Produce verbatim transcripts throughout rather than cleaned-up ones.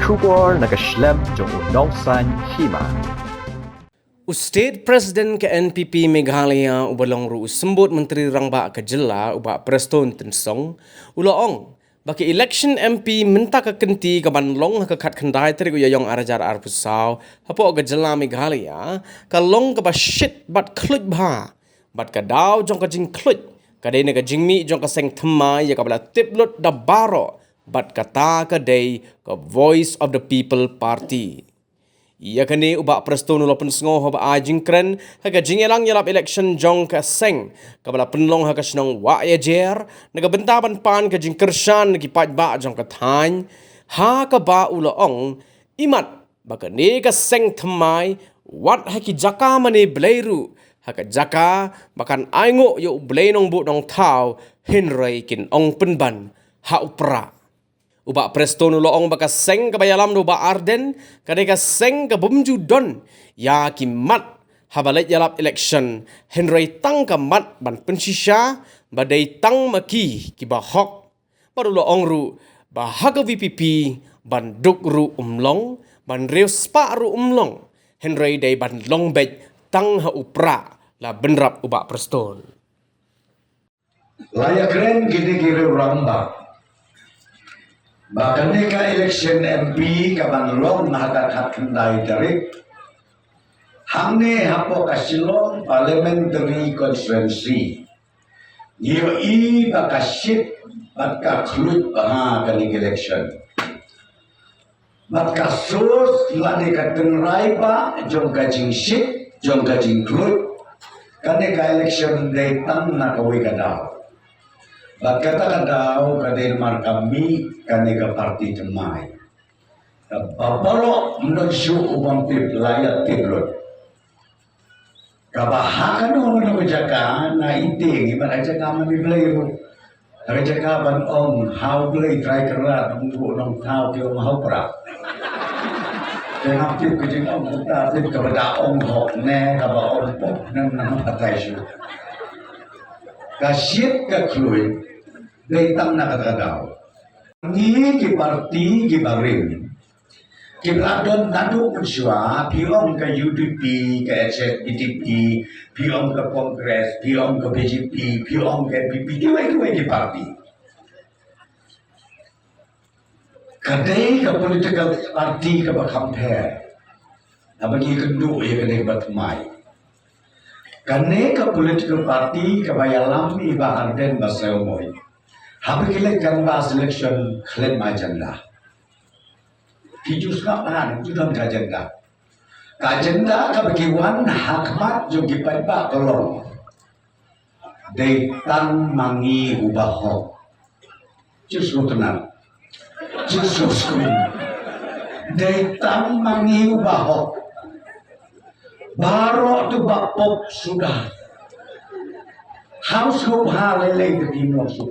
Khubor na ka shlem jong u Nongsaiñ Hima. U State President ka N P P Meghalaya uba long ruh u symbud Myntri Rangbah ka jylla u Bah Prestone Tynsong u la ong ba ka election M P mynta ka kynti kaban long ha ka khatkhyndai tarik u Ïaïong arhajar arphew saw hapoh ka jylla Meghalaya ka long kaba shit bad khluit bha. Bad ka daw jong ka jingkhluit ka dei na ka jingmih jong ka seng thymmai ïa kaba la tip lut da baroh, bad kata ka dei ka Voice of the People Party. Ïa kane u Bah Prestone u la pynsngew haba ai jingkren ha ka jingïalang ïalap election jong ka seng kaba la pynlong ha ka shnong Wahiajer na ka bynta ban pan ka jingkyrshan na ki paidbah jong ka thaiñ, ha kaba u la ong, imat ba kane ka seng thymmai wat ha ki jaka mane blei ruh, ha ka jaka ba kan ainguh ïa u Blei Nongbuh Nongthaw, hynrei kin ong pynban ha u Prah. U Bah Prestone u la ong ba ka seng kaba ïalam da u Bah Ardent ka dei ka seng ka bym ju don ïa ki mat haba leit ïalap election, hynrei tang ka mat ban pynshisha ba dei tang ma ki kiba hok. Bad u la ong ruh ba ha ka V P P ban duk ruh um long, ban riewspah ruh um long, hynrei dei ban long beit tang ha u Prah, la bynrap u Bah Prestone. La ïakren kine ki riewrangbah ba kane ka election M P kaban long ha ka khatkhyndai tarik hangne hapoh ka Shillong Parliamentary Constituency. Ngi ïohi ba ka shit bad ka khluit bha kane ka election. Bad ka source lane ka tynrai ba jong ka jingshit, jong ka jingkhluit kane ka election dei tang na kawei ka daw. Bad kata ka daw ka dei namar ka mih kane ka party thymmai. Kaba baroh ym don shuh u bym tip, la ïa tip lut. Kaba ha kano kano ka jaka na ite ngi, bad ha jaka mane blei ruh. Ha ka jaka ban ong ha u Blei Trai Kynrad, Nongbuh Nongthaw, ki ong ha u Prah. Te ngam tip ka jingong kata, tip kaba da ong hok ne kaba ong pop ne, ngam batai shuh. Ka shit ka khluit dei tang na kata ka daw. Ngi ki party kiba rim kiba la don naduh mynshuwa, phi ong ka U D P, ka H S P D P, phi ong ka Congress, phi ong ka B J P, phi ong ka N P P, kiwei kiwei ki party. Ka dei ka political party kaba kham pher. Haba ngi kynduh ïa kane kaba thymmai, kane ka political party kaba ïalam i Bah Ardent Basaiawmoit, haba ki leit canvass election khlem agenda. Ki ju sngap, ha, ju don ka agenda. Ka agenda kaba ki wan ha khmat jong ki paidbah ka long, dei tang ma ngi uba hok. Jisu tenang. Jisu scream. Dei tang ma ngi uba hok. Baroh tu ba pop suda. House ko ha lei lei te ki nong su.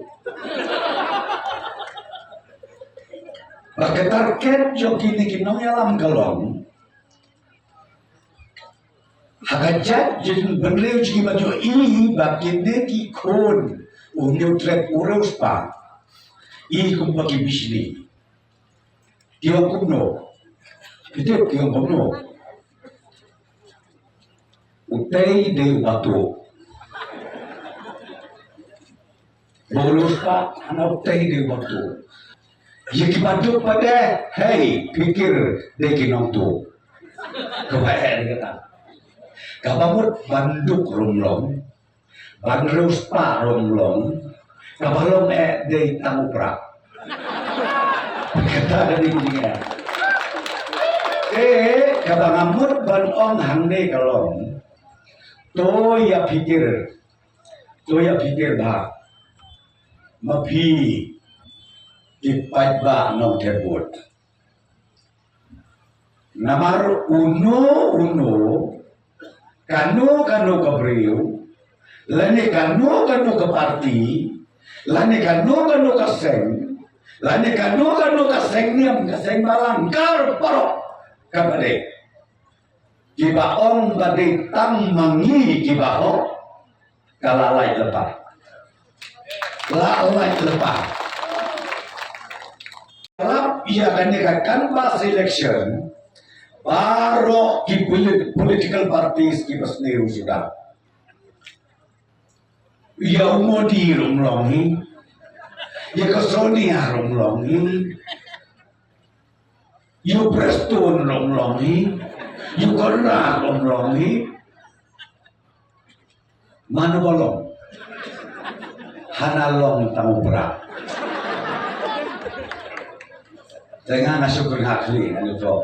Ba ka target jong kine ki nongïalam ka long, ha ka jait jong bynriew jong ki ba ju i ba kine ki khun u Hynñiew Trep u riewspah, i kumba ki bishni. Ki ong kumno? Ki tip ki ong kumno? Utei dei uba tuh. Ba u riewspah, hana utei dei uba tuh. Ïa kiba duk pat de, hei, pyrkhat dei ki nongtuh. Kaba eh dei kata. Kaba mut ban duk ruh ym long, ban riewspah ruh ym long, kaba long eh dei tang u Prah. Kata ka dei kane. Eh, kaba nga mut ban ong hangne ka long, to ïa pyrkhat. To ïa pyrkhat bha ma phi ki paidbah Nongthymmai. Namar uno uno, kano kano ka briew, lane kano kano ka party, lane kano kano ka seng, lane kano kano ka seng niam, ka seng balang, kar baroh kaba dei. Kiba ong ba dei tang ma ngi kiba hok, ka la lait lypa. La lait lypa. Lap ïa kane ka canvass election, baroh ki polit-, political parties ki ba sniew suda. Ïa u Modi ruh ym long hi. Ïa ka Sonia ruh ym long hi. Ïa u Prestone ruh ym long hi. Ïa u Conrad ruh ym long hi. Mano ba long? Hana long tang u Prah. Te nga nga shu kren ha khlieh, nga shu jop.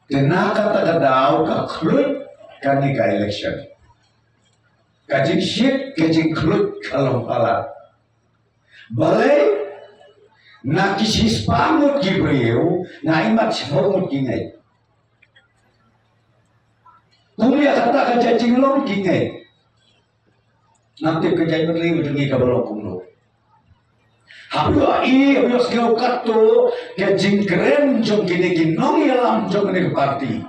Te na kata ka daw ka khluit kane ka election. Ka jingshit ka jingkhluit ka long palat. Balei? Na ki shispah ngut ki briew, nga imat shiphew ngut ki ngeit. Kum ïa kata ka jinglong ki ngeit. Ngam tip ka jait bynriew jong ngi ka ba long kumno. Haba ïohi, haba ïohsngew katto ka jingkren jong kine ki nongïalam jong kane ka party.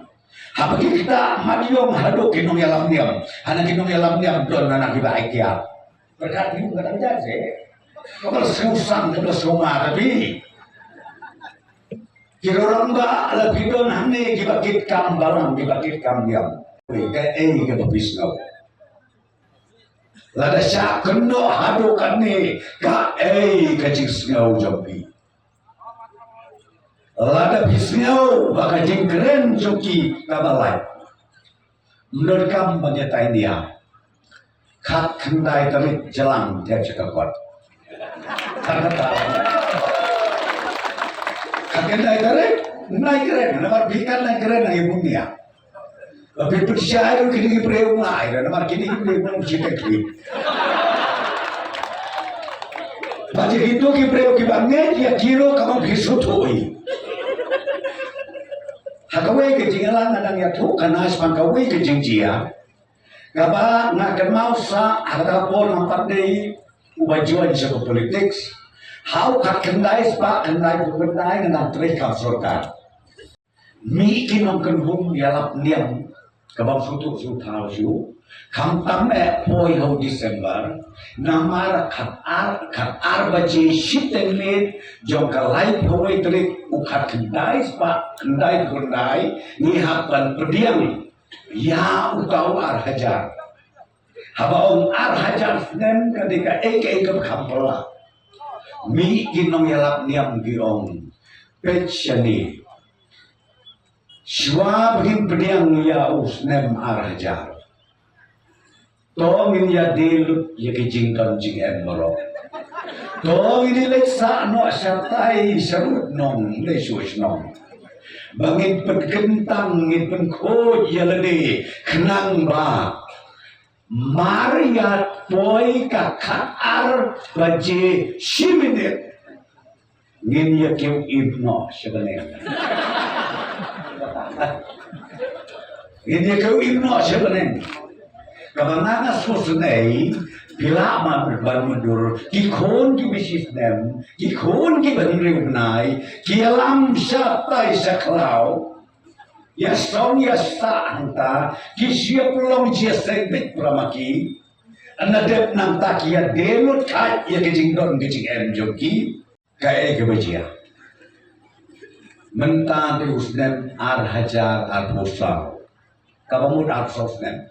Haba ki ktah mat ïong haduh ki nongïalam niam. Hana ki nongïalam niam don hana ki ba ai kiad. Pyrkhat ïa kata ka jait seh. Kaba sngewsang, kaba sngewma, tapi ki rangbah la phi don hangne ki ba kit kam balang, ki ba kit kam niam. Kaei kaba phi sngew? Lada shah kynnoh haduh katne, kaei ka jingsngew jong phi? Lada phi sngew ba ka jingkren jong ki kaba lait, ym donkam ban ïatai nia. Khatkhyndai tarik jlang thep sha ka kot. Khatkhyndai tarik, nai kren, namar phi kan nai kren nang ïa bun nia. Ba phi pynshai ruh kine ki briew ngai, namar kine ki briew nang pynshai ki. Ba ji kito ki briew ki ba ngeit ïa ki ruh kaba phi sngewthuh hi. Ha kawei ka jingïalang nga dang ïathuh, ka na shaphang kawei ka jingjia. Kaba nga kynmaw sa ha kata ka por nga pat dei uba join sha ka politics. Ha u khatkhyndai spah khyndaiphew khyndai nga dang trei kam sorkar. Mih ki nongkynhun ïalap niam kaba sngewthuh sngewthaw shuh. Khamtam eh poi ha u December, namar khatar, khatar baje shiteng miet jong ka laiphew wei tarik u khatkhyndai spah khyndaiphew khyndai ngi hap ban pdiang ïa uta u ar hajar. Haba ong ar hajar snem ka dei kaei kaei kaba kham phylla. Mih ki nongïalap niam ki ong, peit shane. Shuwa ba ngin pdiang ïa u snem ar hajar, to ngin ïadei lut ïa ki jingdon jingem baroh. To ngin ïaleit sah noh shatai sharud nong lei shuh shnong. Ba ngin pynkyntang, ngin pynkhuid ïa lade khnang ba mar ïa poi ka khatar baje shi minit ngin ïa kiew im noh sha bneng. Ngin ïa kiew im noh sha bneng. Kaba nga nga sngewsynei, phi lah ban, ban mutdur, ki khun kiba shi snem, ki khun kiba hynriew bnai, ki ïalam shatai sha khlaw. Ïa song ïa sah hangta, ki shu ïa pynlong jingïaseng beit para ma ki. Haba dep nangta ki ïadei lut kheit ïa ka jingdon ka jingem jong ki. Kaei kaba jia? Mynta dei u snem ar hajar arphew saw. Kaba mut arphew saw snem.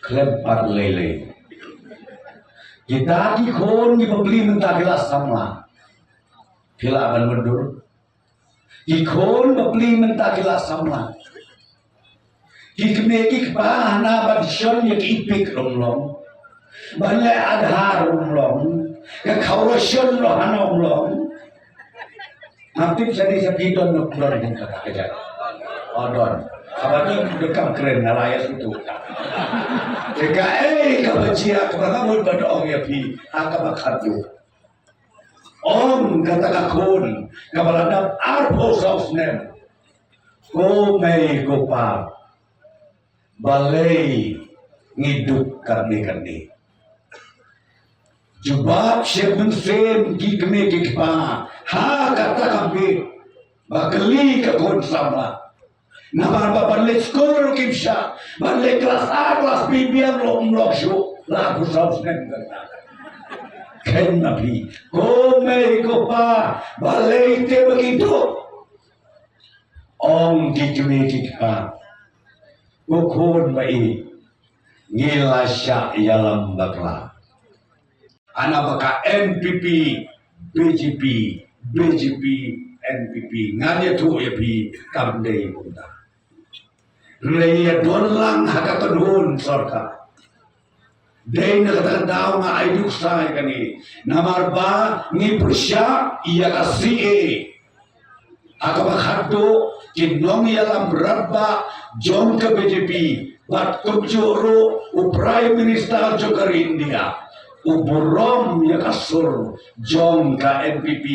Khlem pat lei lei. Kita ki khun kiba pli mynta ki la samla. Phi lah ban mutdur. Ki khun ba pli mynta ki la samla. Ki kmie ki kpa hana ban shon ïa ki EPIC ruh ym long. Ban leh Aadhaar ruh ym long. Ka khaw ration ruh hana ym long. Ngam tip shane sha phi don ne ym don, ka, ka, ka jait. Oh, don. Haba don, don kam kren, nga la ïa sngewthuh. Te kaei kaba jia kaba nga mut ban ong ïa phi ha kaba khatduh. Ong kata ka khun kaba la dap arphew saw snem, ko mei ko pa, balei ngi duk katne katne? Jubab sha mynsiem ki kmie ki kpa ha kata ka miet ba kylli ka khun samla. Namar ba ban leit skul ruh kim shah, ban leit klas A klas B biang ruh ym long shuh, la arphew saw snem kata. Khein ma phi, ko mei ko pa, balei te ba ki duh? Ong ki kmie ki kpa, ko khun ba i, ngi la shah ïalam bakla. Ana ba ka N P P, B J P, B J P, N P P, ngan ïathuh ïa phi, kam dei kumta. Hynrei ïa don lang ha ka kynhun sorkar. Dei na kata ka daw nga ai duk sa ïa kane. Namar ba ngi pyrshah ïa ka C A. Ha kaba khatduh ki nongïalam radbah jong ka B J P bad kumjuh ruh u Prime Minister jong ka ri India u burom ïa ka sur jong ka N P P,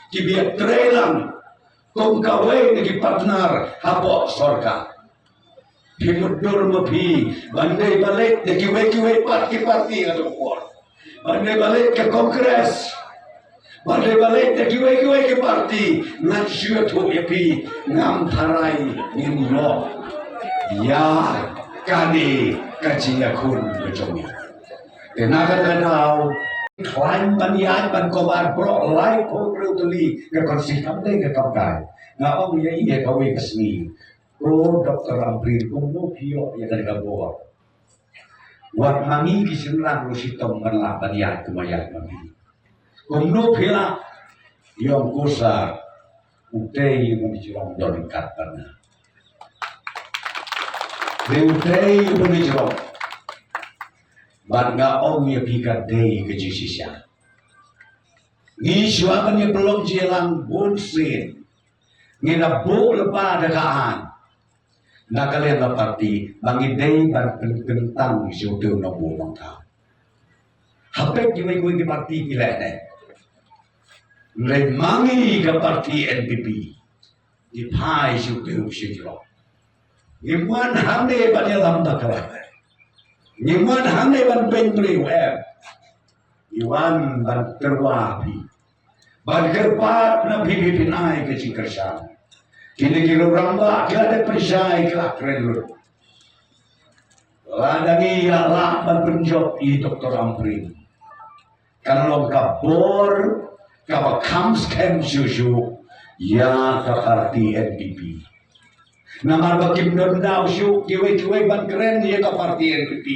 ki ba ïatrei lang kum kawei na ki partner hapoh sorkar. Phi mutdur ma phi ban dei ba leit da kiwei kiwei pat ki parti ha ka por. Ban dei ba leit ka Congress, ban dei ba leit da kiwei kiwei ki parti, ngan shu ïathuh ïa phi, ngam tharai ngin ïoh ïa kane ka jingïakhun ka jong ngi. Te na kata ka daw, khlaiñ ban ïaid ban cover baroh laiphew hynriew tylli ka constituency kam dei ka kam kai. Nga ong ïa i ïa kawei ka sngi, ko Doctor Ampareen, kumno phi ïoh ïa kane ka bor? Wat ma ngi ki shynrang ruh shitom ngan lah ban ïaid kumba ïaid ma phi. Kumno phi lah? Ïa ong ko sir, utei u ba ngi jrong don ryngkat bad nga. Dei utei u ba ngi jrong. Bad nga ong ïa phi, ka dei ka jingshisha. Ngi shuwa ban ïa pynlong jingïalang bunsien, ngi da buh lypa da ka aiñ na ka liang ka parti ba ngi dei ban pynkyntang sha utei u nongbuh nongthaw. Ha peit kiwei kiwei ki parti ki leh ne. Hynrei ma ngi ka parti N P P, ngi phai sha utei u shajrong. Ngim wan hangne ban ïalam bakla. Ngim wan hangne ban beiñ briew, em. Ngi wan ban tyrwa phi, ban kyrpad na phi, phi phin ai ka jingkyrshan. Kine ki rangbah ki la dep pynshai, ki la kren lut. Lada ngi ïa lah ban pynjop ïa i Doctor Ampareen, kan long ka bor kaba kham skhem shuh shuh ïa ka parti N P P. Namar ba kim don daw shuh kiwei kiwei ban kren ïa ka parti N P P.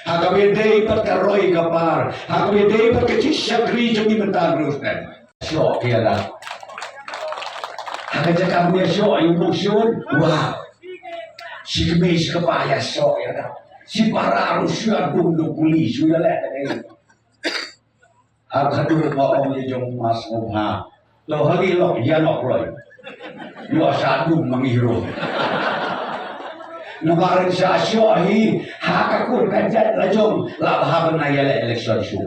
Ha kaba dei pat ka roi ka par, ha kaba dei pat ka jingshakri jong ngi mynta ruh snem. Shoh ïa da. Ha ka jaka ba ïa shoh ïa u nongshun, wah, shi kmie shi kpa ïa shoh ïa da. Shi para ruh shu ïa dum dum kuli shu ïa leh da. Ar khadduh ba ong ïa jong Mas Sngewbha, to ha ngi lok ïa lok roi. Ïoh sa dum ma ngi ruh. Namar sa shoh hi ha ka kur ka jait la jong, la bha ban ïa leh election shuh.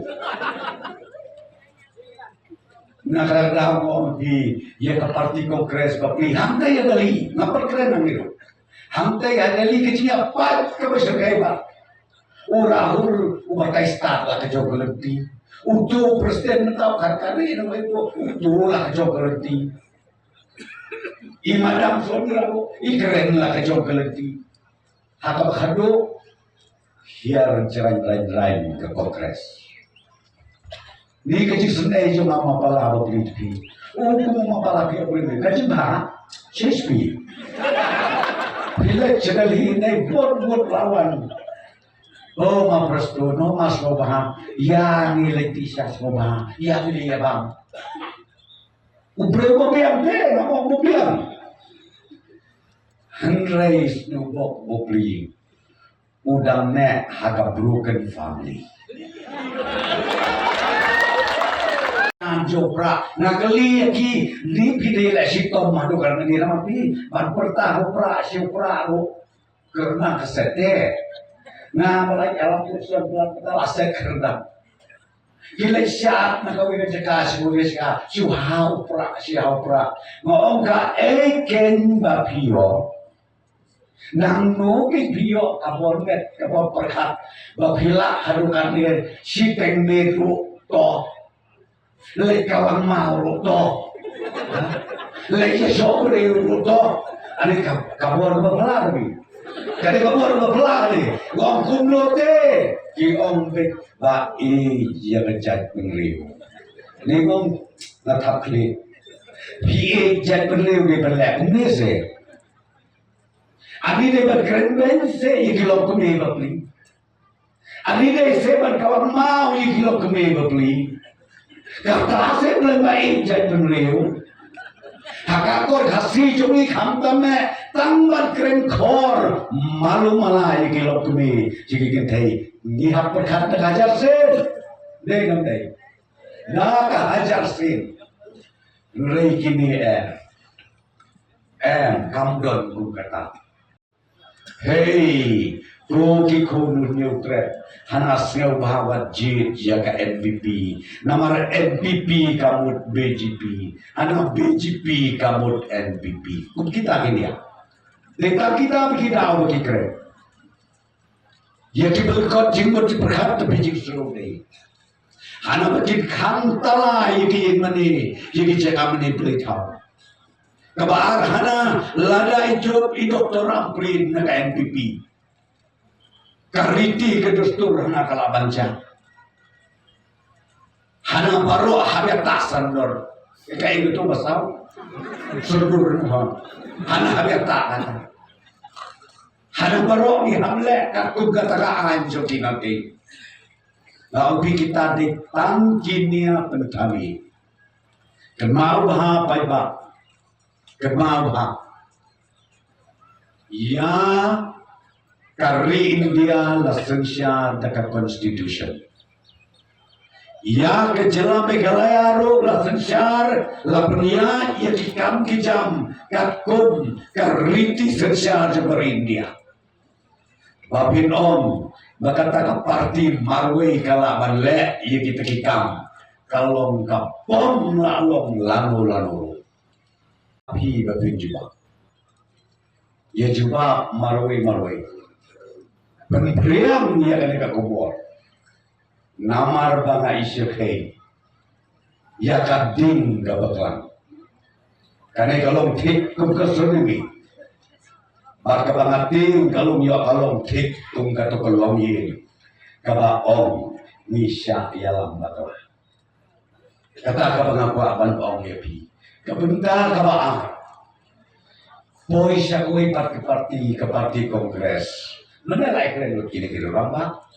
Na ka daw ong phi ïa ka parti Congress ba phi hangta ïa Delhi, nga pat kren na ngi ruh. Hangta ïa Delhi ka jingïapait kaba syrkai ba. U Rahul u batai stad la ka jong ka lynti. Uto u president mynta u khat kari na wei uto, uto la ka jong ka lynti. I Madam Sonia ruh i kren la ka jong ka lynti. Ha kaba khadduh hiar jraiñ raiñ raiñ ka Congress. Ni ka jingsnei jong nga Mapala ba phi phi. U kum Mapala phi, u phi ka jingbha C H P. Phi leit sha Delhi ne bot bot lawan. Oh, ma Prestone, oh, ma Sngewbha, ïa ngi leit ti sha Sngewbha, ïa ngi leit ïa bam. U briew ba biang te, nga ong ba biang. Hynrei sngewbok bok li. U dang neh ha ka broken family. Ngan jop pra, nga kylli ïa ki, ni phi dei leh shitom haduh katne, namar phi ban pyrta ruh pra, shi pra ruh. Kyrdan ka set te. Nga ba la ïalam tu sha bulan ka la set kyrdan. Ki la shad na kawei ka jaka sha kawei ka jaka, shu haw pra, shu haw pra. Nga ong ka ei ken ba phi ïoh. Nangno ken phi ïoh ka bor met, ka bor pyrkhat. Ba phi lah haduh katne shi teng met ruh to. Leit ka wang maw ruh to. Leit ïa shoh briew ruh to. Ani ka, ka bor ba pla ni. Kane ka bor ba pla ni. Ong kumno te. Ki ong beit ba i ïa ka jait bynriew. Ni ngong na thap khlieh. Phi ïeit jaitbynriew ne ban leh kumne se? Ani dei ban kren beiñ se ïa ki longkmie bapli? Ani dei se ban kawang maw ïa ki longkmie bapli? Kata se ban leh ba ïeit jaitbynriew. Ha ka kot Khasi jong ngi khamtam eh tang ban kren khor malu mala ïa ki longkmie ïa ki kynthei. Ngi hap pyrkhat da ka hajar sien. Dei ngam dei? Da ka hajar sien. Hynrei kine em, em kam don kum kata. Hei, ko ki khun u Hynñiewtrep, hana sngewbha wat jied ïa ka N P P. Namar N P P ka mut B J P, hana B J P ka mut N P P. Kum kita kine. Dei tang kita ba ki daw ba ki kren. Ïa ki ba lyngkot jingmut jingpyrkhat te phi jingsngew dei. Hana ba kin khang tala ïa ki ïing mane, ïa ki jaka mane pyrthei thaw. Kaba ar hana, lada i jop i Doktor Ampareen na ka N P P, ka riti ka dustur hana ka la ban jah. Hana baroh haba ïa ta sandor. Ka ïing tu ba saw. Sandor hana. Hana haba ïa ta hana. Hana baroh ngi hap leh katkum kata ka aiñ jong ki nangkei. Nga ong phi kita dei tang kine pynthame. Kynmaw bha paidbah. Kynmaw bha. Ïa ka ri India la synshar da ka constitution. Ïa ka jylla Meghalaya ruh la synshar, la pynïaid ïa ki kam ki jam katkum ka riti synshar jong ka ri India. Ba phin ong ba kata ka parti marwei ka lah ban leh ïa kita ki kam, ka long ka pom, la long lano lano. Phi ba phin jubab. Ïa jubab marwei marwei. Pynphriang ïa kane ka khubor. Namar ba nga i shu kheiñ ïa ka ding kaba klang. Kane ka long thik kum ka tsunami. Bad kaba nga tieng ka long ïoh ka long thik kum kato ka longïing kaba ong ngi shah ïalam bakla. Kata kaba nga kwah ban ong ïa phi. Ka bynta kaba ar. Poi sha kawei pat ka parti, ka parti Congress. Mynta la ïakren lut kine ki rangbah.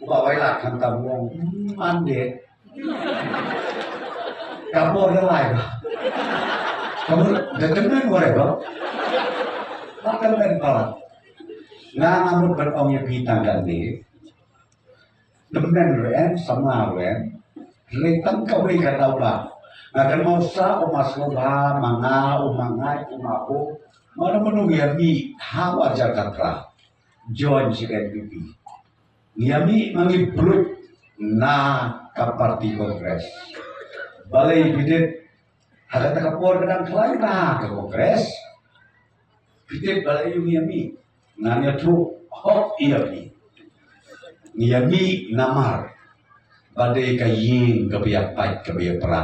U Bah Wailadmiki khamtam u ong, "Hmm, man de." Ka por da lai ba. Ka mut da tymmen whatever. Ba tymmen palat. Nga nga mut ban ong ïa phi tang kane. Tymmen ruh em, samla ruh em. Hynrei tang kawei ka daw ba nga kynmaw sa, u ma sngewbha, ma nga, u ma Ngai, u ma u, mano mano ngi ïa mih ha u hajar khatphra. Join sha ka N P P. Ngi ïa mih ma ngi bluit na ka parti Congress. Balei phi tip? Ha kata ka por ka dang khlaiñ na ka Congress. Phi tip balei ngi ïa mih? Ngan ïathuh hok ïa phi. Ngi ïa mih namar ba dei ka ïing kaba ïa pait kaba ïa pra.